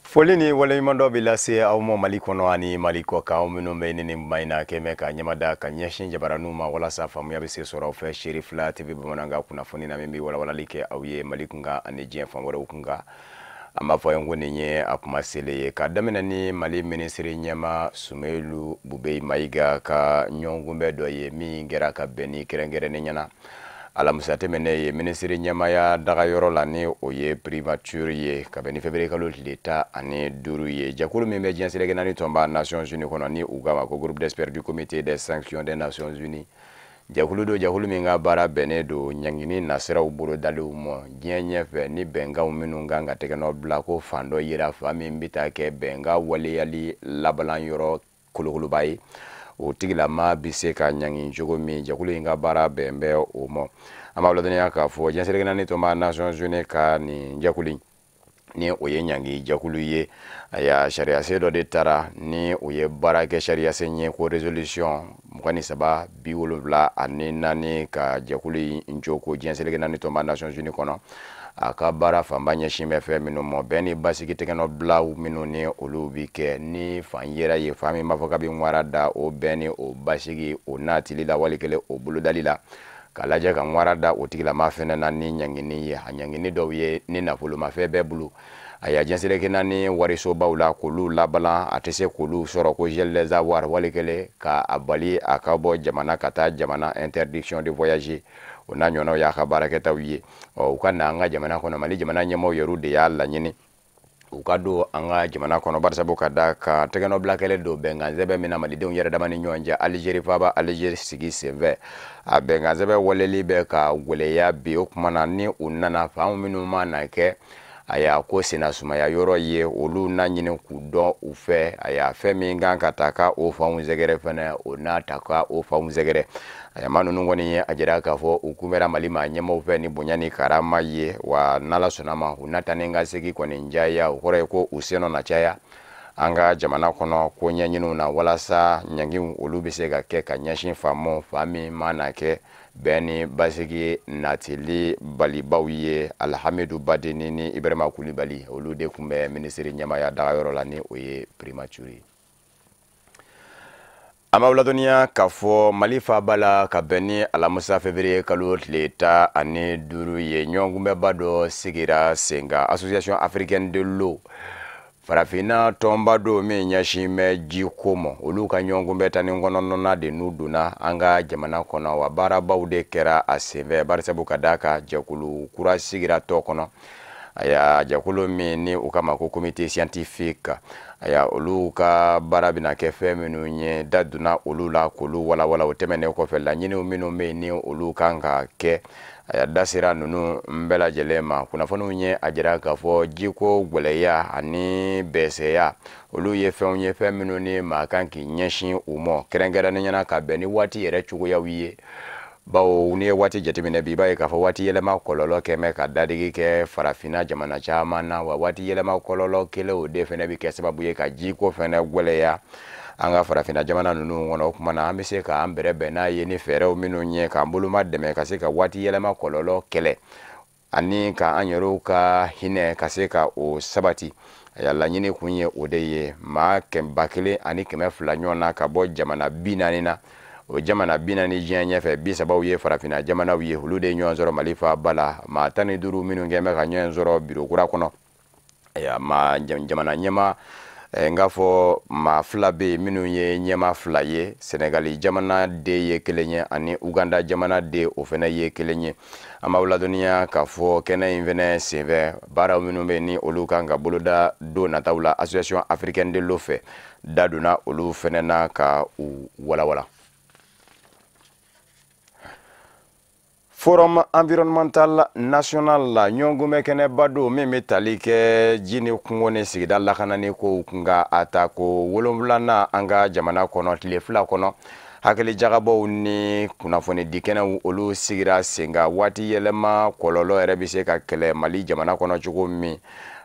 Foli ni waleɲumandɔn bɛ lase aw ma Mali kɔnɔ ani Mali kɔ kan, aw minnu bɛ ne ni maa in na kɛmɛ ka ɲɛmada ka ɲɛsin jabaraninw ma walasa faamuya bɛ se sɔrɔ aw fɛ Cherifla TV bamanankan kunnafoni na, min bɛ walawalali kɛ aw ye Mali kunkan ani diɲɛ fan wɛrɛw kunkan. An b'a fɔ a ye ko nin ye a kuma selen ye ka daminɛ ni Mali minisiri ɲɛma Sumeyilu Bubɛyi Mayiga ka ɲɔgɔnkunbɛn dɔ ye min kɛra ka bɛn ni kɛrɛnkɛrɛnnen ɲɛna alamisa tɛmɛnen ye minisiri ɲɛmaya dagayɔrɔ la, ni o ye primature ye, ka bɛn ni février kalo tile 15 ye. Jɛkulu min bɛ diɲɛ seleke naani tɔnba Nations Unies kɔnɔ, ni u k'a ma ko groupe d'experts du comité des sanctions des Nations Unies, jɛkulu don, jɛkulu min ka baara bɛnnen don ɲangini nasiraw bolodaliw ma diɲɛ ɲɛfɛ, ni bɛnkanw minnu kan ka tɛgɛnɔ bila, ko fan dɔ yira fan min bɛ taa kɛ bɛnkan waleyali labalan yɔrɔ kolokoloba ye, o tigilama bɛ se ka ɲangi cogo min. Jɛkulu in ka baara bɛn bɛ o ma. An b'a ladɔnniya k'a fɔ diɲɛ seleke naani tɔnba Nations Unies ka nin jɛkulu ni o ye ɲangi jɛkulu ye, aya sariyasen dɔ de taara ni o ye baara kɛ sariyasen ye ko résolution 2374, ka jɛkulu in jɔ ko diɲɛ seleke naani tɔnba Nations Unies kɔnɔ. A ka baara fanba ɲɛsin bɛ fɛn minnu ma, bɛn ni basigi tɛgɛnɔ bilaw minnu ni olu bi kɛ, ni fan yɛrɛ ye fan min b'a fɔ k'a bɛ ŋwara da o bɛn ni o basigi o natili la, wali kelen o bolodali la, k'a lajɛ ka ŋwara da o tigilama fɛnɛ na ni ɲangini ye. A ɲangini dɔw ye ni nafolomafɛn bɛɛ bolo, a diɲɛ seleke naani warisobaw la, k'olu labalan, a tɛ se k'olu sɔrɔ, ko gel des avoirs, wali kelen ka a bali a ka bɔ jamana ka taa jamana, interdiction de voyager, o n'a ɲɔgɔnnaw y'a ka baarakɛtaw ye. Ɔ, u ka na an ka jamana kɔnɔ, Mali jamana ɲɛmaaw yɛrɛ de y'a laɲini u ka don an ka jamana kɔnɔ, barisabu ka da ka tɛgɛnɔbila kɛlen don bɛnkan sɛbɛn min na malidenw yɛrɛ dama ni ɲɔgɔn cɛ Alizeri faaba Alizeri sigi senfɛ, a bɛnkan sɛbɛn waleli bɛ ka gwɛlɛya bi. O tuma na, ni u nana, fan minnu ma na kɛ a y'a ko senna sumaya yɔrɔ ye, olu n'a ɲini k'u dɔn u fɛ. A y'a fɛn min kan ka ta ka o fanw sɛgɛrɛ fɛnɛ, o n'a ta ka o fanw sɛgɛrɛ. A maa ninnu kɔni ye a jira k'a fɔ u kunbɛra Mali maa ɲɛmaaw fɛ ni bonya ni karama ye. Wa n'Ala sɔnna ma, u na taa ni ka segin kɔni jaya, o kɔrɔ ye ko u sennɔ na caya an ka jamana kɔnɔ ko ɲɛɲiniw na, walasa ɲangiw olu bɛ se ka kɛ ka ɲɛsin faamaw fa min ma na kɛ bɛn ni basigi natili balibaw ye. Alhamidu Badeni ni Ibrahima Kulibali, olu de tun bɛ minisiri ɲɛmaaya dagayɔrɔ la, ni o ye primature ye. An b'aw ladɔnniya k'a fɔ Mali faaba la, ka bɛn ni alamisa février kalo tile 15 ye, ɲɔgɔnkunbɛnba dɔ sigira sen kan Association africaine de l'eau, farafinna tɔnba dɔ min ɲɛsin bɛ jiko ma, olu ka ɲɔgɔnkunbɛn tan ni kɔnɔntɔnna de n'u donna an ka jamana kɔnɔ. Wa baarabaw de kɛra a senfɛ, barisabu ka d'a kan jɛkulu kura sigira tɔ kɔnɔ, aya jɛkulu min ni u kama ko comité scientifique. Aya olu ka baara bɛna kɛ fɛn minnu ye, da donna olu la k'olu walawala. O tɛmɛnen kɔfɛ, laɲiniw minnu bɛ yen ni olu kan ka kɛ, a da sera ninnu bɛɛ lajɛlen ma. Kunnafoniw ye a jira k'a fɔ jiko gwɛlɛya ani bɛsɛya, olu ye fɛnw ye, fɛn minnu ni maa kan k'i ɲɛsin u ma kɛrɛnkɛrɛnnenya la, ka bɛn ni waati yɛrɛ cogoyaw ye, bawo n'i ye waati jateminɛ bi, i b'a ye k'a fɔ waati yɛlɛma kɔlɔlɔ kɛmɛ ka dadigi kɛ farafinna jamana caman na. Wa waati yɛlɛma kɔlɔlɔ kelen o de fɛnɛ bɛ kɛ sababu ye ka jiko fɛnɛ gwɛlɛya an ka farafinna jamana ninnu kɔnɔ. O tuma na, an bɛ se k'an bɛrɛ bɛn n'a ye ni fɛɛrɛw minnu ye k'an boloma dɛmɛ ka se ka waati yɛlɛma kɔlɔlɔ kɛlɛ ani ka an yɛrɛw ka hinɛ ka se ka o sabati. A laɲini kun ye o de ye. Maa 1200 ɲɔgɔn na ka bɔ jamana 40 na, o jamana 40 diɲɛ ɲɛfɛ, 30 ye farafinna jamanaw ye, olu de ye ɲɔgɔn sɔrɔ Mali faaba la. Maa 15 minnu kɛn bɛ ka ɲɔgɔn sɔrɔ biro kura kɔnɔ, maa jamana ɲɛma n k'a fɔ maa fila bɛ yen minnu ye ɲɛmaa fila ye, Sɛnɛgali jamana den ye kelen ye ani Uganda jamana den, o fana ye kelen ye. An b'aw ladɔnniya k'a fɔ kɛnɛ in fɛnɛ senfɛ, baaraw minnu bɛ yen ni olu kan ka boloda don nataw la Association africaine de l'eau fɛ, da donna olu fɛnɛ na ka u walawala. Forum environnemental national la, ɲɔgɔnkunbɛn kɛnɛba don min bɛ tali kɛ ji ni kungo ni sigida lakanani kow kun ka a ta ko wolonwulanan an ka jamana kɔnɔ. Tile 2 kɔnɔ, hakili jagabɔw ni kunnafoni dikɛnɛw olu sigira sen kan, waati yɛlɛma kɔlɔlɔ yɛrɛ bɛ se ka kɛlɛ Mali jamana kɔnɔ cogo min.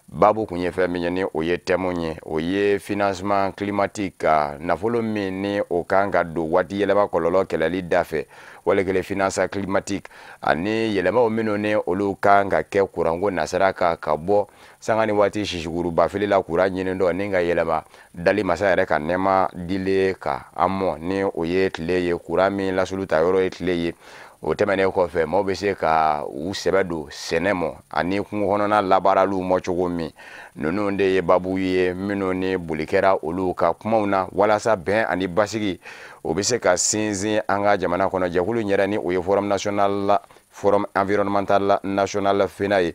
Babu kun ye fɛn min ye, ni o ye thème ye, o ye financement climatique, ka nafolo min ni o kan ka don waati yɛlɛma kɔlɔlɔ kɛlɛli da fɛ, wale kelen finance climatique, ani yɛlɛmaw minnu ni olu kan ka kɛ kuranko nasira kan, ka bɔ sanga ni waati sisiguruba fili la kuran ɲini dɔ ni ka yɛlɛma dali masa yɛrɛ ka nɛɛma dilen ka an mɔ, ni o ye tile ye, kuran min lasulu ta yɔrɔ ye tile ye. O tɛmɛnen kɔfɛ, maaw bɛ se ka u sɛbɛ don sɛnɛ mɔ ani kungo kɔnɔna labaaraliw mɔ cogo min. Ninnu de ye babu ye minnu ni boli kɛra olu ka kumaw na, walasa bɛn ani basigi o bɛ se ka sinsin an ka jamana kɔnɔ. Jɛkulu in yɛrɛ, ni o ye Forum national, Forum environnemental national, FENA ye,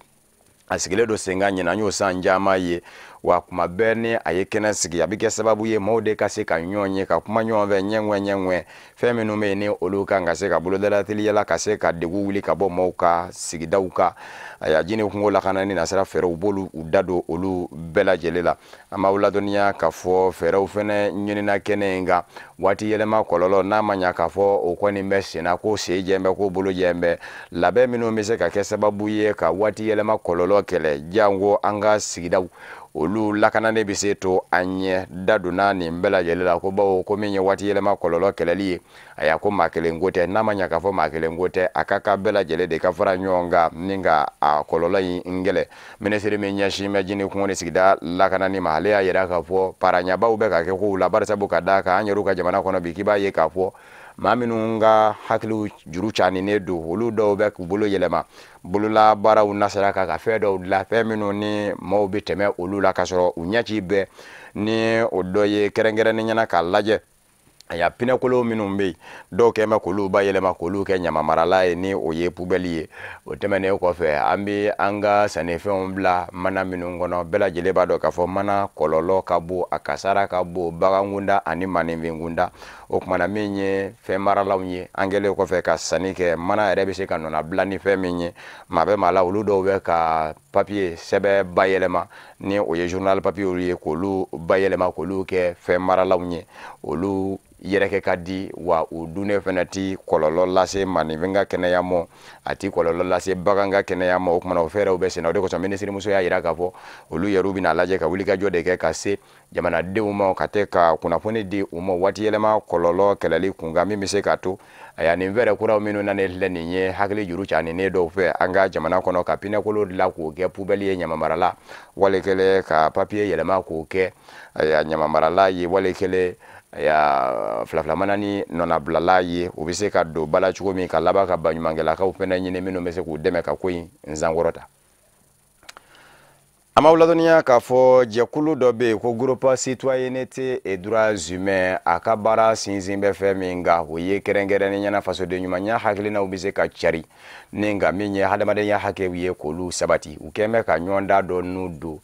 a sigilen don sen kan ɲinan, an y'o san caman ye wa. Kuma bɛɛ ni a ye kɛnɛ sigi, a bɛ kɛ sababu ye maaw de ka se ka ɲɔgɔn ye, ka kuma ɲɔgɔn fɛ ɲɛŋɛ ɲɛŋɛ, fɛn minnu bɛ yen ni olu kan ka se ka bolodala teliyala, ka se ka degun wuli ka bɔ maaw ka sigidaw kan. Ayiwa, ji ni kungo lakanani nasira fɛɛrɛw b'olu u da don olu bɛɛ lajɛlen la. An b'aw ladɔnniya k'a fɔ fɛɛrɛw fɛnɛ ɲinina kɛnɛ in kan. Waati yɛlɛma kɔlɔlɔ, n'a ma ɲa k'a fɔ o kɔni bɛ senna, ko sen jɛn bɛ, ko bolo jɛn bɛ, labɛn minnu bɛ se ka kɛ sababu ye ka waati yɛlɛma kɔlɔlɔ kɛlɛ, jango an ka sigidaw olu lakananen bɛ se to an ɲɛ. Da donna nin bɛɛ lajɛlen la ko bawo ko min ye waati yɛlɛma kɔlɔlɔ kɛlɛli ye, ayiwa, ko maa kelen ko tɛ. N'a ma ɲa k'a fɔ maa kelen ko tɛ, a ka kan bɛɛ lajɛlen de ka fara ɲɔgɔn kan ni ka a kɔlɔlɔ in kɛlɛ. Minisiri min ɲɛsin bɛ ji ni kungo ni sigida lakanani ma, ale y'a yira k'a fɔ paraɲabaw bɛ ka kɛ kow la, barisabu ka d'a kan an yɛrɛw ka jamana kɔnɔ bi, k'i b'a ye k'a fɔ maa minnu ka hakiliw juru caninen don, olu dɔw bɛ k'u bolo yɛlɛma bololabaaraw nasira kan, ka fɛn dɔw dilan, fɛn minnu ni maaw bɛ tɛmɛ olu la k'a sɔrɔ u ɲɛci bɛɛ ni o dɔ ye. Kɛrɛnkɛrɛnnen ɲɛna k'a lajɛ, aya, pinɛkolo minnu bɛ yen, dɔw kɛn bɛ k'olu bayɛlɛma k'olu kɛ ɲamamarala ye, ni o ye poubelle ye. O tɛmɛnen kɔfɛ, an bɛ an ka sannifɛnw bila mana minnu kɔnɔ, bɛɛ lajɛlen b'a dɔn k'a fɔ mana kɔlɔlɔ ka bon, a kasara ka bon bagankunda ani maninfinkunda. O kumana, min ye fɛn maralaw ye, an kɛlen kɔfɛ ka sanni kɛ, mana yɛrɛ bɛ se ka nɔnabila ni fɛn min ye, maa bɛ maa la, olu dɔw bɛ ka papier sɛbɛn bayɛlɛma, ni o ye journal papier ye, k'olu bayɛlɛma k'olu kɛ fɛn maralaw ye. Olu yɛrɛkɛ ka di wa, u dunnen fɛnɛ ti kɔlɔlɔ lase maninfin ka kɛnɛya mɔ, a ti kɔlɔlɔ lase bagan ka kɛnɛya ma. O kumana, o fɛɛrɛw bɛ senna. O de kosɔn minisirimuso y'a yira k'a fɔ olu yɛrɛw bɛna lajɛ ka wulikajɔ de kɛ ka se jamanadenw ma, ka tɛ ka kunnafoni di u ma waati yɛlɛma kɔlɔlɔ kɛlɛli kunkan, min bɛ se k'a to, aya, nin fɛɛrɛ kuraw minnu nalen filɛ nin ye, hakili juru caninen dɔw fɛ an ka jamana kɔnɔ, ka pinɛkolo dilan k'o kɛ poubelle ye ɲamamarala, wale kelen ka papier yɛlɛma k'o kɛ, aya, ɲamamarala ye, wale kelen, aya, filafilamana ni nɔnabilala ye, u bɛ se ka don ba la cogo min, ka laban ka baɲumankɛlakaw fɛnɛ ɲini minnu bɛ se k'u dɛmɛ ka ko in sankɔrɔta. An b'aw ladɔnniya k'a fɔ jɛkulu dɔ bɛ yen ko Groupe citoyenneté et droits humains. A ka baara sinsin bɛ fɛn min kan, o ye kɛrɛnkɛrɛnnenya la fasoden ɲumanya hakilinaw bɛ se ka cari ni nka min ye hadamadenya hakɛw ye, k'olu sabati. U kɛn bɛ ka ɲɔgɔndan dɔ n'u don,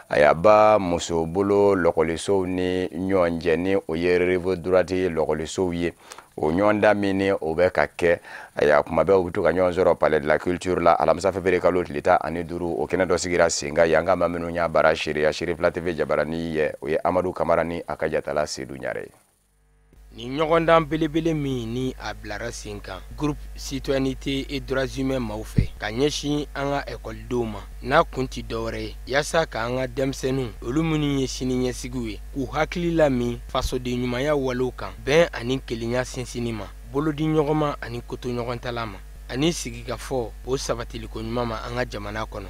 a ba muso bolo lɔkɔlisow ni ɲɔgɔn cɛ, ni o ye Rive Droite lɔkɔlisow ye. O ɲɔgɔndan min ni o bɛ ka kɛ, ayiwa, kuma bɛɛ u bɛ to ka ɲɔgɔn sɔrɔ Palais de la Culture la alamisa février kalo tile 15. O kɛnɛ dɔ sigira sen kan yan. Ka maa minnu y'a baara seereya Serifila TV jabarani ye, o ye Amadu Kamara ni a ka jatala Sedu Ɲare ye. Nin ɲɔgɔndan belebele min ni a bilara sen kan Groupe citoyenneté et droits humains maaw fɛ ka ɲɛsin an ka ekɔlidenw ma, n'a kun ti dɔwɛrɛ ye yaasa k'an ka denmisɛnninw, olu minnu ye sini ɲɛsigiw ye, k'u hakili lamin fasoden ɲumanya walew kan, bɛn ani kelenya sinsinni ma, bolodi ɲɔgɔnma ani kotoɲɔgɔntala ma, ani sigikafɔ o sabatiliko ɲuman ma an ka jamana kɔnɔ.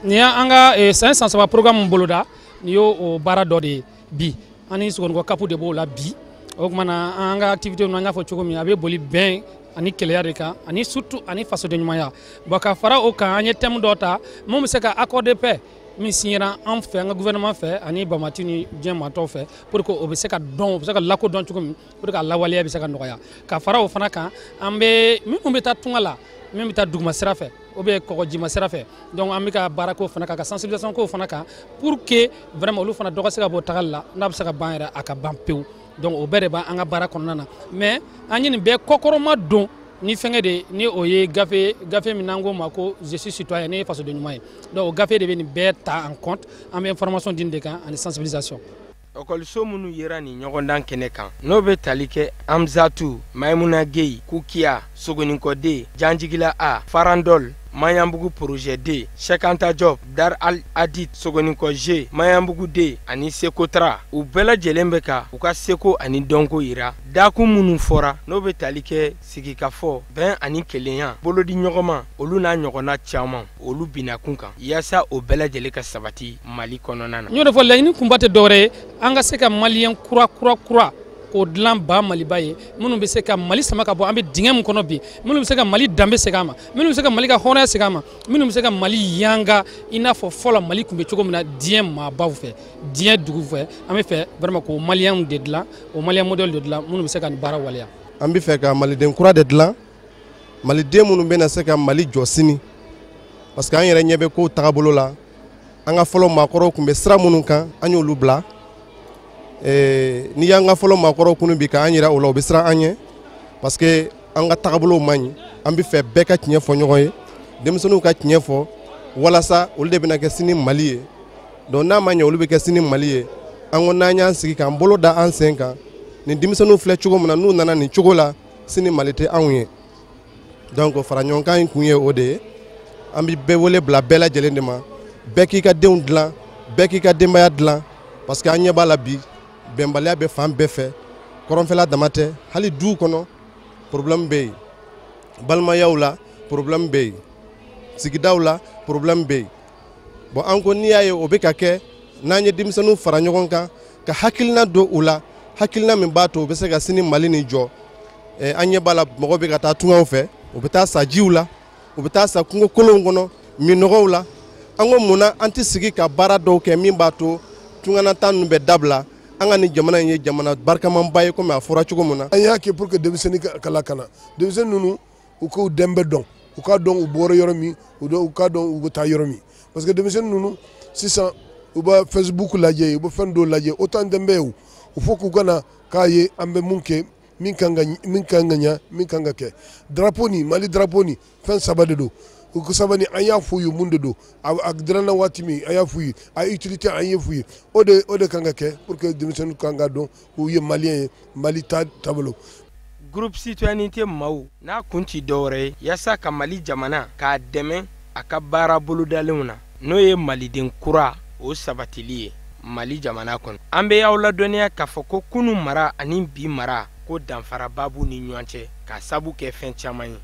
Nin y'an ka san 3 programme boloda, nin y'o o baara dɔ de ye bi. An ni Sogonikɔ CAP de b'o la bi. O tuma na, an ka activité ninnu, an y'a fɔ cogo min, a bɛ boli bɛn ani keleya de kan, ani surtout ani fasoden ɲumanya. Bon, ka fara o kan, an ye thème dɔ ta mun bɛ se ka accord de paix min signera an fɛ, an ka gouvernement fɛ ani Bamati ni diɲɛ maa tɔw fɛ, pour que o bɛ se ka dɔn, o bɛ se ka lakodɔn cogo min, pour que a lawaleya bɛ se ka nɔgɔya. Ka fara o fana kan, an bɛ minnu bɛ taa tunga la, min bɛ taa duguma sira fɛ ou bien kɔgɔjima sira fɛ, donc an bɛ ka baara k'o fana kan, ka sensibilisation k'o fana kan, pour que vraiment olu fana dɔ ka se ka bɔ tagali la, n'a bɛ se ka ban yɛrɛ, a ka ban pewu. Donc o bɛɛ de b'an ka baara kɔnɔna na. Mais an ye nin bɛɛ kɔkɔrɔma don ni fɛnkɛ de, ni o ye gafe, gafe min n'an k'o ma ko Je suis citoyen, ne ye fasoden ɲuman ye. Donc o gafe de bɛ nin bɛɛ ta en compte. An bɛ information di nin de kan ani sensibilisation. Ekɔliso minnu yera nin ɲɔgɔndan kɛnɛ kan, n'o bɛ tali kɛ Amzatu, Maimuna Gueye, Kukiya, Sogoninkɔden, Janjigila A, Farandol. Maɲanbugu Projet D, Cheikh Anta Diop, Dar Al Hadid, Sogonikɔ G, Maɲanbugu D ani Sekotra, u bɛɛ lajɛlen bɛ ka u ka seko ani dɔnko yira dakun minnu fɔra, n'o bɛ tali kɛ sigikafɔ, bɛn ani kelenya, bolodi ɲɔgɔnma, olu n'a ɲɔgɔnna caman, olu binakun kan, yaasa o bɛɛ lajɛlen ka sabati Mali kɔnɔna na. N y'o de fɔ, laɲini kunba tɛ dɔwɛrɛ ye, an ka se ka maliyɛn kura kura kura k'o dilan ba Maliba ye, minnu bɛ se ka Mali sama ka bɔ an bɛ dingɛ min kɔnɔ bi, minnu bɛ se ka Mali danbe segin a ma, minnu bɛ se ka Mali ka hɔrɔnya segin a ma, minnu bɛ se ka Mali yanga i n'a fɔ fɔlɔ Mali tun bɛ cogo min na diɲɛ maabaw fɛ, diɲɛ dugu fɛ. An bɛ fɛ vraiment k'o maliyɛnw de dilan, o maliyɛn modèle de dilan minnu bɛ se ka nin baara waleya. An bɛ fɛ ka maliden kura de dilan, maliden minnu bɛna se ka Mali jɔ sini, parce que an yɛrɛ ɲɛ bɛ kow tagabolo la. An ka fɔlɔ maakɔrɔw tun bɛ sira minnu kan, an y'olu bila. N'i y'an ka fɔlɔ maakɔrɔw kunu bi k'an yira o la, o bɛ siran an ɲɛ, parce que an ka tagabolow man ɲi. An bɛ fɛ bɛɛ ka tiɲɛ fɔ ɲɔgɔn ye, denmisɛnninw ka tiɲɛ fɔ, walasa olu de bɛna kɛ sini Mali ye. Donc n'a ma ɲɛ olu bɛ kɛ sini Mali ye. An ko n'an y'an sigi k'an bolo da an sen kan, nin denmisɛnninw filɛ cogo min na, n'u nana nin cogo la, sini Mali tɛ anw ye. Donc fara ɲɔgɔnkan in kun ye o de ye. An bɛ bɛɛ wele bila bɛɛ lajɛlen de ma, bɛɛ k'i ka denw dilan, bɛɛ k'i ka denbaya dilan, parce que an ɲɛ b'a la bi, bɛnbaliya bɛ fan bɛɛ fɛ. Kɔrɔnfɛla dama tɛ, hali duw kɔnɔ problème bɛ yen, balimayaw la problème bɛ yen, sigidaw la problème bɛ yen. Bon, an ko n'i y'a ye o bɛ ka kɛ, n'an ye denmisɛnninw fara ɲɔgɔn kan ka hakilina don u la, hakilina min b'a to u bɛ se ka sini Mali nin jɔ. An ɲɛ b'a la, mɔgɔw bɛ ka taa tungaw fɛ, u bɛ taa sa jiw la, u bɛ taa sa kungo kolonw kɔnɔ, minɔgɔw la. An ko munna an tɛ sigi ka baara dɔw kɛ min b'a to tunganata ninnu bɛ dabila, an ka nin jamana in ye jamana barikamanba ye komi a fɔra cogo min na. An y'a kɛ pour que denmisɛnnin ka lakana, denmisɛnnin ninnu u k'u danbe dɔn, u k'a dɔn u bɔra yɔrɔ min, u k'a dɔn u bɛ taa yɔrɔ min, parce que denmisɛnnin ninnu sisan u bɛ Facebook lajɛ, u bɛ fɛn dɔw lajɛ, o t'an danbe ye. O il faut k'u ka na k'a ye an bɛ mun kɛ, min kan ka ɲa, min kan ka kɛ. Drapeau ni Mali drapeau ni fɛn saba de don. O saba ni an y'a f'u ye mun de don, a dilanna waati min an y'a f'u ye, a utilité an ye f'u ye, o de kan ka kɛ pour que denmisɛnninw kan ka dɔn k'u ye maliyɛn ye, Mali ta taabolo. Groupe Citoyenneté maaw n'a kun ti dɔwɛrɛ ye yaasa ka Mali jamana k'a dɛmɛ a ka baara bolodalenw na, n'o ye maliden kura o sabatili ye Mali jamana kɔnɔ. An bɛ aw ladɔnniya k'a fɔ ko kunu mara ani bi mara ko danfaraba b'u ni ɲɔgɔn cɛ k'a sabu kɛ fɛn caman ye.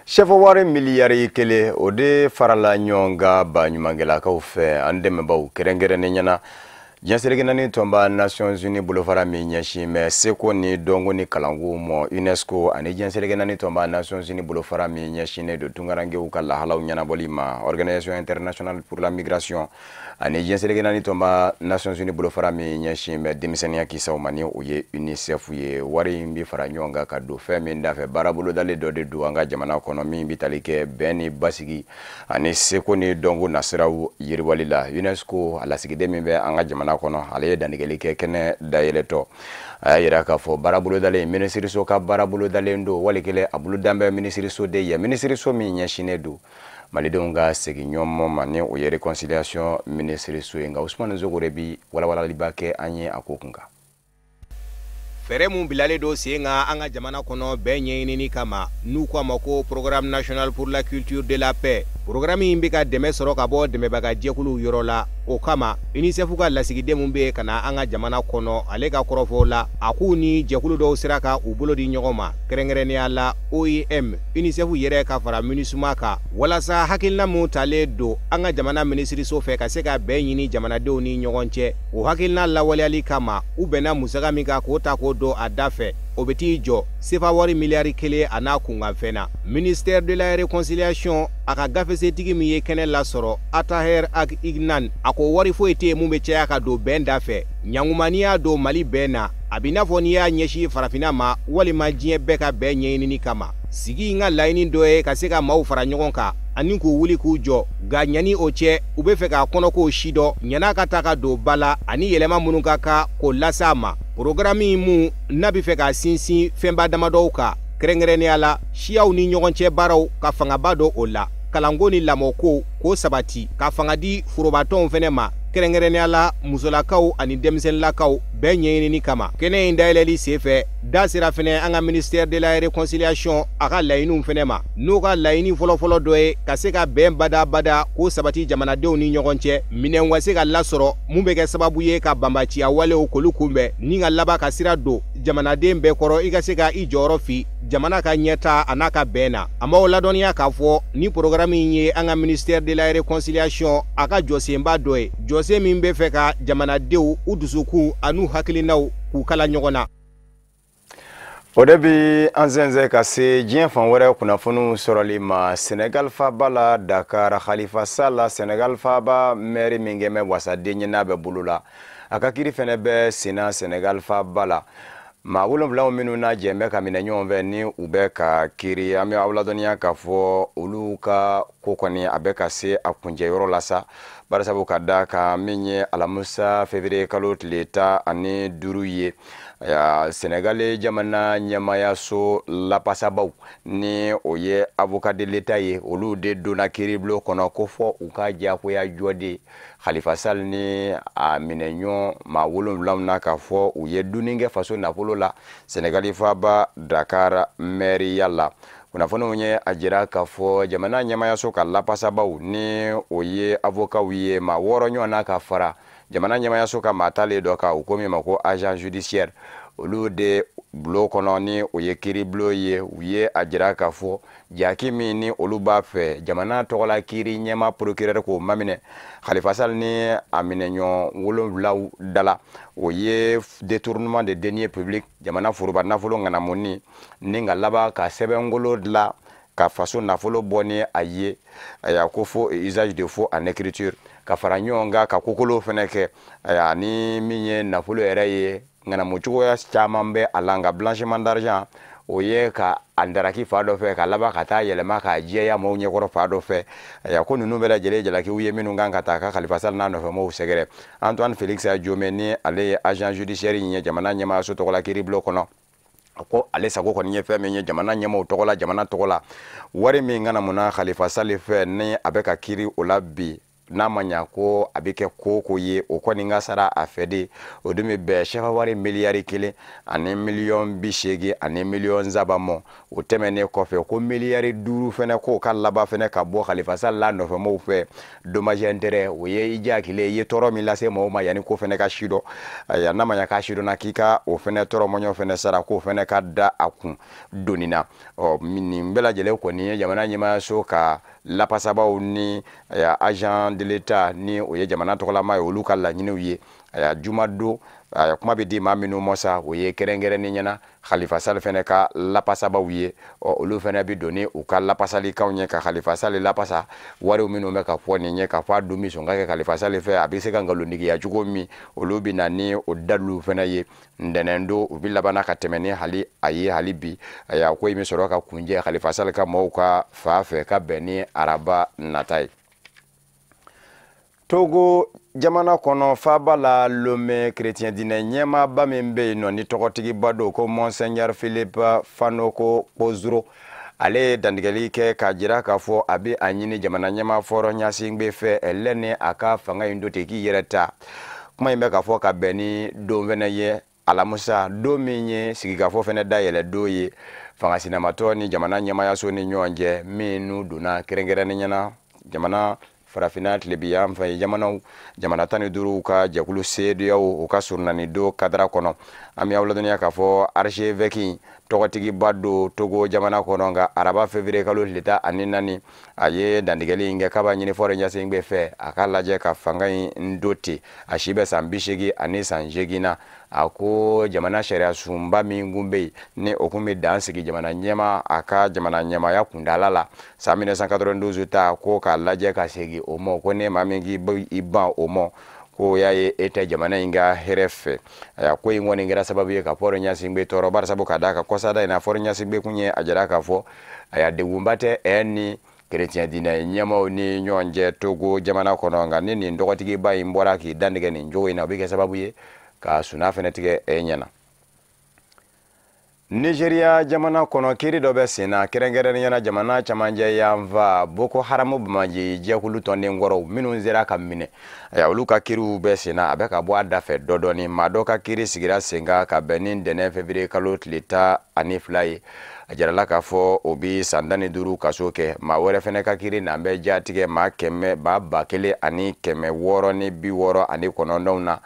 Sɛfɔ wari miliyari 1 o de farala ɲɔgɔn kan baɲumankɛlakaw fɛ an dɛmɛbaw kɛrɛnkɛrɛnnen ɲɛna. Diɲɛ seleke naani tɔnba Nations Unies bolofara min ɲɛsin bɛ seko ni dɔnko ni kalanko ma UNESCO, ani diɲɛ seleke naani tɔnba Nations Unies bolofara min ɲɛsinnen don tunkarankew ka lahalaw ɲɛnabɔli ma Organisation internationale pour la migration, ani diɲɛ seleke naani tɔnba Nations Unies bolofara min ɲɛsin bɛ denmisɛnninya kisaw ma ni o ye UNICEF ye. Wari in bɛ fara ɲɔgɔn kan ka don fɛn min dafɛ, baara bolodalen dɔ de don an ka jamana kɔnɔ min bɛ tali kɛ bɛn ni basigi ani seko ni dɔnko nasiraw yiriwali la. UNESCO a lasigiden min bɛ an ka jamana kɔnɔ, ale ye dantigɛli kɛ kɛnɛ dayɛlɛtɔ. A y'a yira k'a fɔ baara bolodalen minisiriso ka baara bolodalen don, wali kelen a bolodan bɛ minisiriso de ye, minisiriso min ɲɛsinnen don malidenw ka segin ɲɔgɔn ma ni o ye réconciliation minisiriso ye. Nka Usumani Zogore bi walawalaliba kɛ an ye a ko kun kan. Fɛɛrɛ mun bilalen don sen kan an ka jamana kɔnɔ bɛɛ ɲɛɲinini kama, n'u ko a ma ko programme national pour la culture de la paix. Programme in bɛ ka dɛmɛ sɔrɔ ka bɔ dɛmɛbaga jɛkuluw yɔrɔ la. O kama UNICEF ka lasigiden mun bɛ ka na an ka jamana kɔnɔ, ale ka kɔrɔfɔw la, a k'u ni jɛkulu dɔw sera ka u bolo di ɲɔgɔn ma, kɛrɛnkɛrɛnnenya la OIM, UNICEF yɛrɛ ka fara MINUSMA kan, walasa hakilina mun talen don an ka jamana minisiriso fɛ ka se ka bɛn ɲini jamanadenw ni ɲɔgɔn cɛ. O hakilina lawaleyali kama, u bɛnna musaka min kan k'o ta k'o don a da fɛ, o bɛ t'i jɔ sefa wari miliyari 1 a n'a kunkanfɛn na. Ministère de la réconciliation a ka gafesetigi min ye kɛnɛ lasɔrɔ, Ataher Ag Ignan, a ko wari foyi tɛ yen mun bɛ caya ka don bɛn da fɛ. Ɲanguma n'i y'a don Mali bɛn na, a b'i n'a fɔ n'i y'a ɲɛsin farafinna ma walima diɲɛ bɛɛ ka bɛn ɲɛɲinini kama. Sigi in ka laɲini dɔ ye ka se ka maaw fara ɲɔgɔn kan ani k'u wuli k'u jɔ, nka ɲani o cɛ u bɛ fɛ k'a kɔnɔkow si dɔn ɲan'a ka taa ka don ba la ani yɛlɛma minnu ka kan k'o lase a ma. Programme mun n'a bɛ fɛ k'a sinsin fɛnba damadɔw kan, kɛrɛnkɛrɛnnenya la siyaw ni ɲɔgɔn cɛ baaraw ka fangaba don o la, kalanko ni lamɔko k'o sabati, ka fanga di forobatɔnw fɛnɛ ma, kɛrɛnkɛrɛnnenya la musolakaw ani denmisɛnninlakaw bɛɛ ɲɛɲinini kama. Kɛnɛ in dayɛlɛli senfɛ, Da sera fɛnɛ an ka ministère de la réconciliation a ka laɲiniw fɛnɛ ma, n'o ka laɲini fɔlɔfɔlɔ dɔ ye ka se ka bɛn badabada k'o sabati jamanadenw ni ɲɔgɔn cɛ, minɛn ka se ka lasɔrɔ mun bɛ kɛ sababu ye ka banbaciya walew k'olu kunbɛn, ni ka laban ka sira don jamanaden bɛɛ kɔrɔ i ka se ka i jɔyɔrɔ fi jamana ka ɲɛta a n'a ka bɛn na. An b'aw ladɔnniya k'a fɔ ni programme in ye an ka ministère de la réconciliation a ka jɔsenba dɔ ye, jɔsen min bɛ fɛ ka jamanadenw u dusukun an'u hakilinaw k'u kala ɲɔgɔn na. O de bi an sɛnsɛn ka se diɲɛ fan wɛrɛ kunnafoniw sɔrɔli ma. Senegal faaba la Dakar, Khalifa Sall, Senegal faaba maire min kɛ bɛ wasaden ye n'a bɛ bolo la, a ka kiri fɛnɛ bɛ senna Senegal faaba la. Maa 7 minnu n'a jɛn bɛ ka minɛ ɲɔgɔn fɛ ni u bɛ ka kiri, an bɛ aw ladɔnniya k'a fɔ olu ka ko kɔni a bɛ ka se a kuncɛyɔrɔ la sa, barisabu ka da kan min ye alamisa février kalo tile 15 ye, Senegal jamana ɲɛmayaso lapasabaw ni o ye avocat de l'État ye, olu de donna kiiribulon kɔnɔ ko fɔ u ka diyagoya jɔ de Khalifa Sall ni a minɛɲɔgɔn maa 7 na k'a fɔ u ye dunni kɛ faso nafolo la Senegal faaba Dakar mɛriya la. Kunnafoniw ye a jira k'a fɔ jamana ɲɛmayaso ka lapasabaw ni o ye avocatw ye, maa 6 ɲɔgɔn na ka fara jamana ɲɛmayaso ka maa talen dɔ kan, u ko min ma ko agent judiciaire, olu de bulon kɔnɔ ni o ye kiiribulon ye, u ye a jira k'a fɔ jaki min ni olu b'a fɛ jamana tɔgɔla kiiri ɲɛma procureur k'o maminɛ Khalifa Sall ni a minɛɲɔgɔn 7 da la, o ye détournement de deniers publics, jamana foroba nafolo ŋanamuni, ni ka laban ka sɛbɛnkolo dilan ka faso nafolo bɔ ni a ye, ayiwa ko faux usage de faux en écriture, ka fara ɲɔgɔn kan ka kokolo fɛnɛ kɛ, ayiwa ni min ye nafolo yɛrɛ ye ŋanamu cogoya caman bɛ a la, nka blanchiment d'argent o ye ka a daraki fa dɔ fɛ ka laban ka taa yɛlɛma k'a jɛya maaw ɲɛkɔrɔ fa dɔ fɛ, ayiwa ko ninnu bɛɛ lajɛlen jalakiw ye minnu kan ka taa ka Khalifa Sall n'a nɔfɛmɔgɔw sɛgɛrɛ. Antoine Félix Diome ni ale ye agent judiciaire in ye jamana ɲɛmaayaso tɔgɔla kiiribulon kɔnɔ, a ko ale sago kɔni ye fɛn min ye jamana ɲɛmaaw tɔgɔ la, jamana tɔgɔ la, wari min ŋanamuna Khalifa Sall fɛ ni a bɛ ka kiiri o la bi, n'a ma ɲa ko a bɛ kɛ ko ko ye, o kɔni ka sara a fɛ de, o dun bɛ bɛn sefa wari miliyari 1 ani miliyɔn 83 mɔ. O tɛmɛnen kɔfɛ ko miliyari 5 fɛnɛ k'o ka laban fɛnɛ ka bɔ Khalifa Sall la nɔfɛmɔgɔw fɛ, dommage intérêt, o ye i jakile i ye tɔɔrɔ min lase mɔgɔw ma yanni ko fɛnɛ ka si dɔn, ayiwa n'a ma ɲa k'a si dɔnna k'i ka o fɛnɛ tɔɔrɔ mɔɲɔ fɛnɛ sara, k'o fɛnɛ ka da a kun donni na. Ɔ nin bɛɛ lajɛlen kɔni ye jamana ɲɛmaayaso ka lapasabaw ni agent de l'État ni o ye jamana tɔgɔlama ye, olu ka laɲiniw ye. Aya jumadon kuma bɛ di maa minnu ma sa, o ye kɛrɛnkɛrɛnnen ɲɛna Khalifa Sall fɛnɛ ka lapasabaw ye, ɔ olu fɛnɛ bɛ don ni u ka lapasalikanw ye ka Khalifa Sall lapasa wariw minnu bɛ ka fɔ nin ye k'a fɔ a dun bɛ sɔn ka kɛ Khalifa Sall fɛ, a bɛ se ka nkalontigiya cogo min, olu bɛ na ni o daliluw fɛnɛ ye. Ntɛnɛn don u bɛ labanna ka tɛmɛ ni hali a ye hali bi, ayiwa ko in bɛ sɔrɔ ka kunjɛ Khalifa Sall ka maaw ka fa fɛ ka bɛn ni araba nata ye. Togo jamana kɔnɔ faaba la Lomé, chrétien diinɛ ɲɛmaaba min bɛ yen nɔ ni tɔgɔtigiba don ko Monseigneur Philippe Fanoko Kpozoro, ale ye dantigɛli kɛ k'a jira k'a fɔ a bɛ a ɲini jamana ɲɛmaa Faure Gnassingbé fɛ ɛlɛ ni a ka fanga in to ten k'i yɛrɛ ta. Kuma in bɛ ka fɔ ka bɛn ni don fɛnɛ ye, alamisa don min ye sigikafɔ fɛnɛ dayɛlɛ don ye fanga sinamatɔ ni jamana ɲɛmaayaso ni ɲɔgɔn cɛ, minnu donna kɛrɛnkɛrɛnnen ɲɛna jamana farafinna tilebiyan fɛ jamanaw jamana 15 ka jɛkulu CEDEAO o ka surunani don kadara kɔnɔ. An bɛ aw ladɔnniya k'a fɔ archevêque tɔgɔtigiba don Togo jamana kɔnɔ, nka araba février kalo tile 14 a ye dantigɛli in kɛ k'a b'a ɲini Faure Gnassingbé fɛ a ka lajɛ ka fanga in do ten. A si bɛ san 88 na. A ko jamana sariya sunba min kun bɛ yen ni o kun bɛ dan sigi jamana ɲɛmaa a ka jamana ɲɛmaaya kundala la san 1992 ta, ko k'a lajɛ ka segin o ma, ko ne maa min k'i ban o ma, ko y'a ye e tɛ jamana in ka hɛrɛ fɛ. Ayiwa ko in kɔni kɛra sababu ye ka Faure Gnassingbé tɔɔrɔ, barisabu ka d'a kan kɔsada in na Faure Gnassingbé kun ye a jira k'a fɔ ayiwa degunba tɛ ɛ ni chrétien diinɛ ɲɛmaaw ni ɲɔgɔn cɛ Togo jamana kɔnɔ, nka ni nin dɔgɔtigiba in bɔra k'i dantigɛ nin cogo in na, o bɛ kɛ sababu ye ka suna fɛnɛ tigɛ e ɲɛna. Nigeria jamana kɔnɔ, kiiri dɔ bɛ sen na, kɛrɛnkɛrɛnnenya la jamana camancɛ yanfan, Boko Haramu bamaji jɛkulu tɔnden kɔrɔw minnu sera ka minɛ, ayiwa, olu ka kiiriw bɛ sen na. A bɛ ka bɔ a da fɛ dɔ dɔɔni. Maa dɔ ka kiiri sigira sen kan ka bɛn ni ntɛnɛn février kalo tile 12 ye. A jirala k'a fɔ o bi san 15 kaso kɛ. Maa wɛrɛ fɛnɛ ka kiiri n'an bɛ jatigɛ maa kɛmɛ maa 1669 na,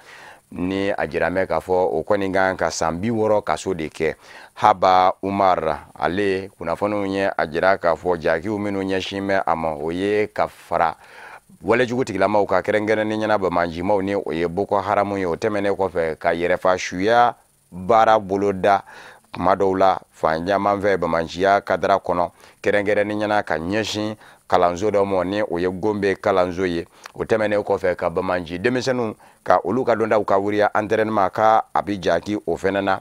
ni a jira mɛ k'a fɔ o kɔni kan ka san 60 kaso de kɛ. Haba Umar, ale kunnafoniw ye a jira k'a fɔ jakiw minnu ɲɛsin bɛ a ma, o ye ka fara walejugu tigilamaw ka, kɛrɛnkɛrɛnnen ɲɛna bamajimaw, ni o ye Boko Haramu ye. O tɛmɛnen kɔfɛ, ka yɛrɛfa suya baara boloda kuma dɔw la fan caman fɛ bamajiya kadara kɔnɔ, kɛrɛnkɛrɛnnen ɲɛna ka ɲɛsin kalanso dɔ ma, ni o ye Gombe kalanso ye. O tɛmɛnen kɔfɛ, ka bamaji denmisɛnninw ka olu ka dɔndaw ka wuriya entraînement ka a bi jaki o fɛnɛ na.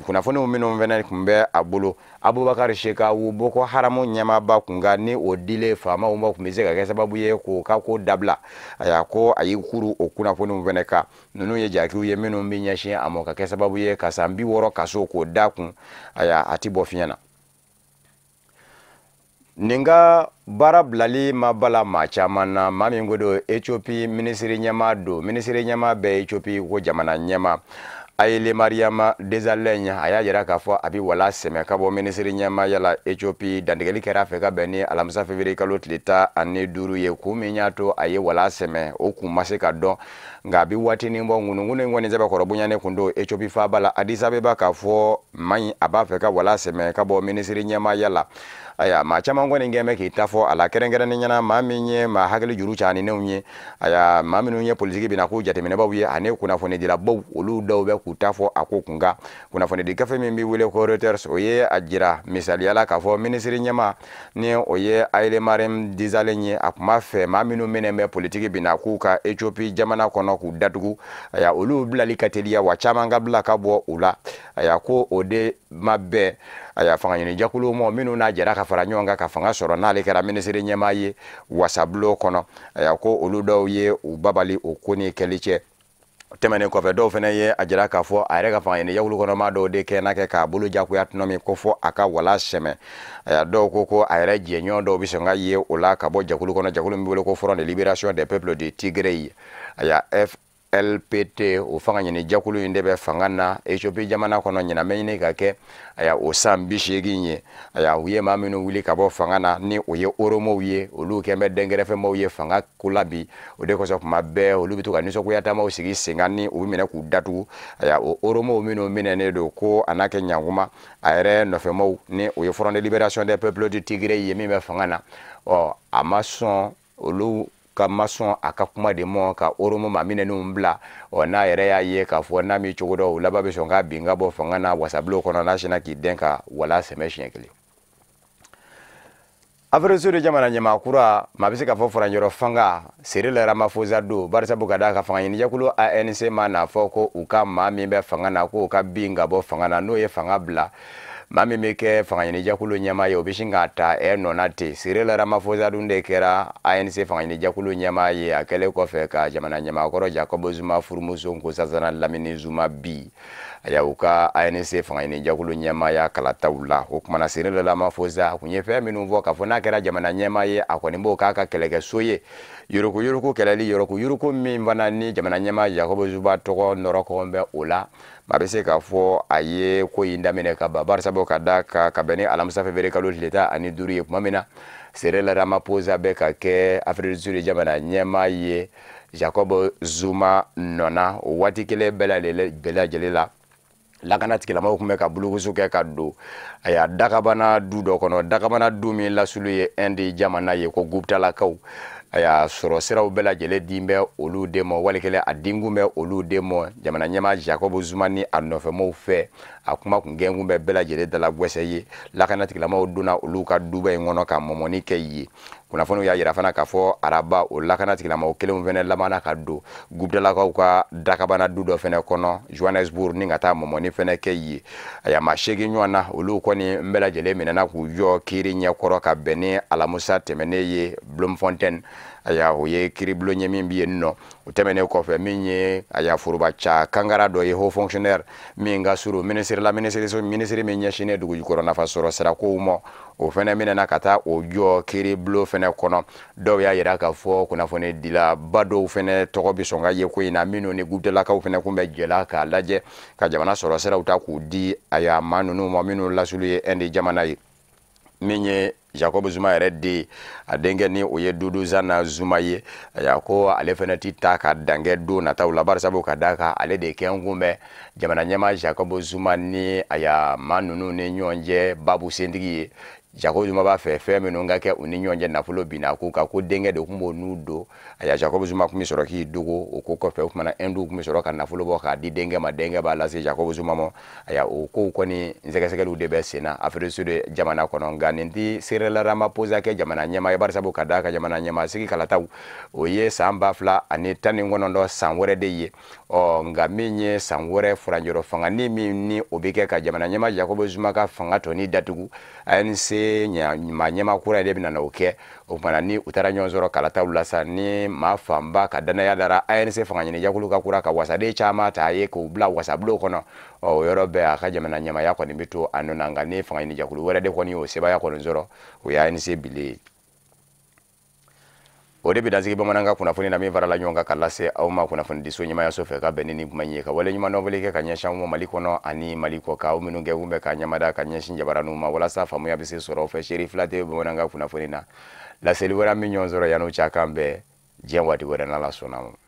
Kunnafoniw minnu fɛnɛ tun bɛ a bolo Abubakar Shekau, Boko Haramu ɲɛmaaba kun kan, ni o dilen faamaw ma, tun bɛ se ka kɛ sababu ye k'o ka ko dabila. Ayiwa, ko a y'i kuru o kunnafoniw fɛnɛ kan. Ninnu ye jakiw ye minnu bɛ ɲɛsin a ma ka kɛ sababu ye ka san 60 kaso k'o da kun. Ayiwa, a ti bɔ fiɲɛ na. Nin ka baara bilali ma bala maa caman na. Maa min ko don, Ethiopie minisiri ɲɛmaa don, minisiri ɲɛmaa bɛɛ Ethiopie ko jamana ɲɛmaa Haile Mariam Desalegn, a y'a jira k'a fɔ a bɛ wala sɛmɛ ka bɔ minisiri ɲɛmaaya la Ethiopie. Dantigɛli kɛra a fɛ ka bɛn ni alamisa février kalo tile 15 ye. Kun min y'a to a ye wala sɛmɛ, o kun ma se ka dɔn, nka a bɛ waatinin bɔ, ŋunuŋunu in kɔni sɛbɛkɔrɔ bonyanen kun don Ethiopie faaba la Addis Abeba, k'a fɔ maa in a b'a fɛ ka wala sɛmɛ ka bɔ minisiri ɲɛmaaya la. Aya, maa caman kɔni kɛn bɛ k'i ta fɔ a la, kɛrɛnkɛrɛnnen ɲɛna maa min ye maa hakili juru caninenw ye, aya, maa minnu ye politiki bina k'u jateminɛbaw ye ani kunnafonidilabaw, olu dɔw bɛ k'u ta fɔ a ko kun kan. Kunnafonidi gafe min bɛ wele ko Reuters, o ye a jira misaliya la k'a fɔ minisiri ɲɛmaa, ni o ye Haile Mariam Desalegn ye, a tun b'a fɛ maa minnu minɛ bɛ politiki bina k'u ka Ethiopie jamana kɔnɔ k'u datugu, aya, olu bilali ka teliya wa caman ka bila ka bɔ u la. Aya, ko o de ma bɛn, aya, fanga ɲini jɛkulu mɔ minnu n'a jɛra ka fara ɲɔgɔn kan ka fanga sɔrɔ n'ale kɛra minisiri ɲɛmaa ye wasabulon kɔnɔ. Aya, ko olu dɔw ye u babali o ko ni kɛli cɛ. Tɛmɛnen kɔfɛ, dɔw fana ye a jira k'a fɔ a yɛrɛ ka fanga ɲini jɛkulu kɔnɔ maa dɔw de kɛ n'a kɛ k'a bolo jagoya tɔnɔ min ko fɔ a ka wala sɛmɛ. Aya, dɔw ko ko a yɛrɛ jɛɲɔgɔn dɔw bɛ sɔn ka ye o la ka bɔ jɛkulu kɔnɔ, jɛkulu min bɛ wele ko Front de Libération des Peuples de Tigray, aya, FLPT. O fanga ɲini jɛkulu in de bɛ fanga na Ethiopie jamana kɔnɔ ɲinan bɛ ɲini ka kɛ, aya, o san 80 ye. Aya, u ye maa minnu wuli ka bɔ fanga na, ni o ye Oromow ye, olu kɛn bɛ dɛnkɛrɛfɛmaw ye fanga ko la bi. O de kosɔn kuma bɛɛ olu bɛ to ka nisɔngoya taamaw sigi sen kan ni u bɛ minɛ k'u datugu. Aya, o Oromow minnu minɛnen don, ko a n'a kɛ ɲankuma a yɛrɛ nɔfɛmaw, ni o ye Front de Libération des Peuples du Tigray ye min bɛ fanga na, ɔ, a ma sɔn olu ka ma sɔn a ka kuma de mɔ ka Oromo maa minɛnenw bila. Ɔ, n'a yɛrɛ y'a ye k'a fɔ n'a mi cogo dɔn, o laban bɛ sɔn k'a bin ka bɔ fanga na wasabulon kɔnɔ, n'a sinna k'i dɛn ka wala sɛmɛ siɲɛ kelen. Afrique du Sud jamana ɲɛmaa kura, maa bɛ se k'a fɔ furancɛrɔ fanga Cyril Ramaphosa don, barisabu ka d'a ka fanga ɲinijɛkulu ANC ma n'a fɔ ko u ka maa min bɛ fanga na, k'o ka bin ka bɔ fanga na, n'o ye fanga bila, maa min bɛ kɛ fanga ɲinijɛkulu ɲɛmaa ye, o bɛ sin k'a ta ɛ nɔ na ten. Cyril Ramaphosa dun de kɛra ANC fanga ɲinijɛkulu ɲɛmaa ye, a kɛlen kɔfɛ ka jamana ɲɛmaakɔrɔ Jacob Zuma furumuso Nkosazana Dlamini Zuma bi, aya, u ka ANC fanga ɲinijɛkulu ɲɛmaaya kalataw la. O kumana, Cyril Ramaphosa a kun ye fɛn minnu fɔ k'a fɔ n'a kɛra jamana ɲɛmaa ye, a kɔni b'o k'a ka kɛlɛkɛso ye, yuruguyurugu kɛlɛli, yuruguyurugu min fana ni jamana ɲɛmaa Jacob Zuma tɔgɔ nɔrɔ bɛ o la. Maa bɛ se k'a fɔ a ye ko in daminɛ ka ban, barisabu ka da kan ka bɛn ni alamisa février kalo tile 15 ye, tuma min na Cyril Ramaphosa bɛ ka kɛ Afrique du Sud jamana ɲɛmaa ye Jacob Zuma nɔ na, o waati kelen bɛɛ lajɛlen la, lakana tigilamaw tun bɛ ka bulukusu kɛ ka don, aya, dakabana du dɔ kɔnɔ, dakabana du min lasulu ye Inde jamana ye, ko Guptalakaw. A sɔrɔ siraw bɛɛ lajɛlen din bɛ olu de ma, wali kelen a dinkun bɛ olu de ma jamana ɲɛmaa Jacob Zuma ni a nɔfɛmaw fɛ. A kuma kun gɛnkun bɛ bɛɛ lajɛlen dala gwɛsɛ ye. Lakana tigilamaw donna olu ka duba in kɔnɔ ka mɔmɔni kɛ yen. Kunnafoniw y'a yira fana k'a fɔ araba o lakana tigilamɔgɔ kelenw fɛnɛ labanna ka don Guptalakaw ka dakabana du dɔ fɛnɛ kɔnɔ Johannesburg ni ka taa mɔmɔni fɛnɛ kɛ yen. Aya, maa 8 ɲɔgɔn na, olu kɔni bɛɛ lajɛlen minɛna k'u jɔ kiiri ɲɛkɔrɔ ka bɛn ni alamusa tɛmɛnen ye Bloemfontein. Aya, o ye kiiribulon ye min bɛ yen nɔ. O tɛmɛnen kɔfɛ, min ye aya forobaca kangara dɔ ye, haut fonctionnaire min ka surun minisiri la, minisiri min ɲɛsinnen dugujukɔrɔ nafa sɔrɔ sirakow ma, o fɛnɛ minɛna ka taa o jɔ kiiribulon fɛnɛ kɔnɔ. Dɔw y'a yira k'a fɔ kunnafoni dilaba dɔw fɛnɛ tɔgɔ bɛ sɔn ka ye ko in na, minnu ni Guptalakaw fɛnɛ kun bɛ jɛla k'a lajɛ ka jamana sɔrɔ siraw ta k'u di aya maa ninnu ma, minnu lasulu ye Inde jamana ye. Min ye Jacob Zuma yɛrɛ den, a denkɛ ni o ye Duduzana Zuma ye, aya, ko ale fɛnɛ ti taa ka dankɛ don nataw la, barisabu ka d'a kan ale de kɛnkun bɛ jamana ɲɛmaa Jacob Zuma ni aya maa ninnu ni ɲɔgɔn cɛ babu sentigi ye. Jacob Zuma b'a fɛ fɛn minnu ka kɛ u ni ɲɔgɔn cɛ nafolo binna ko kan, ko denkɛ de tun b'o n'u don. Aya, Jacob Zuma tun bɛ sɔrɔ k'i dogo o ko kɔfɛ. O kumana, Hindu tun bɛ sɔrɔ ka nafolo bɔ k'a di denkɛ ma, denkɛ b'a lase Jacob Zuma ma. Aya, o kow kɔni sɛgɛsɛgɛliw de bɛ sen na Afrique du Sud jamana kɔnɔ. Nka nin ti Cyril Ramaphosa kɛ jamana ɲɛmaa ye, barisabu ka d'a kan jamana ɲɛmaa sigi kalataw, o ye san 2019, san wɛrɛ de ye. Ɔ nka min ye san wɛrɛ furancɛrɔ fanga ni min ni o bɛ kɛ ka jamana ɲɛmaa Jacob Zuma ka fanga tɔni datugu, ANC maa ɲɛmaa kura de bɛna o kɛ. O kumana, ni u taara ɲɔgɔn sɔrɔ kalataw la sa, ni maa fanba ka danaya dara ANC fanga ɲinijɛkulu ka kura ka wasaden caman ta ye k'u bila wasabulon kɔnɔ, ɔ o yɔrɔ bɛɛ a ka jamana ɲɛmaaya kɔni bɛ to a nɔ na. Nka ni fanga ɲinijɛkulu wɛrɛ de kɔni y'o sebaaya kɔni sɔrɔ, o ye ANC bilen ye. O de bɛ dansigi bamanankan kunnafoni na min farala ɲɔgɔn kan ka lase aw ma kunnafonidiso ɲɛmayaso fɛ ka bɛn ni nin kuma in ye. Ka waleɲuman dɔnfɔli kɛ ka ɲɛsin aw ma Mali kɔnɔ ani Mali kɔ kan, aw minnu kɛ kun bɛ ka ɲɛmada ka ɲɛsin jabaraninw ma walasa faamuya bɛ se sɔrɔ aw fɛ. Seri fila tɛ bamanankan kunnafoni na laseli wɛrɛ min ɲɔgɔn sɔrɔ yan'o cɛ, kan bɛn diɲɛ waati wɛrɛ n'Ala sɔnna ma.